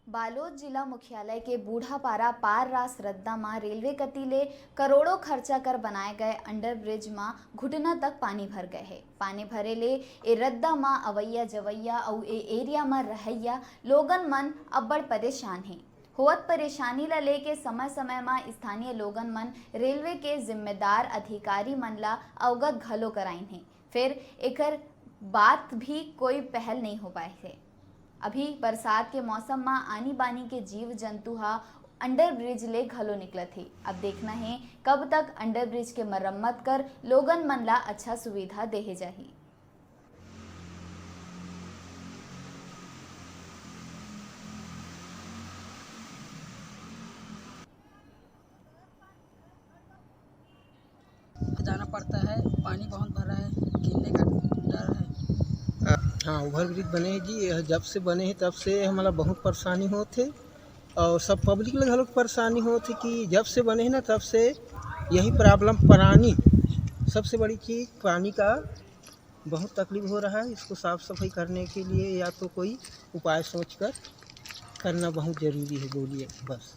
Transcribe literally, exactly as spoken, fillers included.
बालोद जिला मुख्यालय के बूढ़ापारा पार रास रद्दा म रेलवे कति ले करोड़ों खर्चा कर बनाए गए अंडरब्रिज म घुटना तक पानी भर गए हे। पानी भरे ले ए रद्दा म अवैया जवैया अउ ए एरिया म रहइया लोगन मन अब्बड़ परेशान हे। होवत परेशानी ल लेके समय-समय म स्थानीय लोगन मन रेलवे के जिम्मेदार अधिकारी मन ल अवगत घलो कराइन हे, फेर एकर बात भी कोई पहल नइ हो पाए हे। अभी बरसात के मौसम म आनी-बानी के जीव जंतु ह अंडरब्रिज ले घलो निकलत हे। अब देखना हे कब तक अंडरब्रिज के मरम्मत कर लोगन मन ला अच्छा सुविधा देहे जाही। जाना पड़ता है, पानी बहुत भरा है, गिरने का डर है। हाँ, ओवरब्रिज बने हे जी, यह जब से बने हे तब से हमला बहुत परेशानी होत हे और सब पब्लिक ल घलोक परेशानी होत हे कि जब से बने हे ना तब से यही प्रॉब्लम, पानी, सबसे बड़ी चीज़ पानी का बहुत तकलीफ हो रहा है। इसको साफ सफाई करने के लिए या तो कोई उपाय सोच कर करना बहुत ज़रूरी है, बोलिए बस।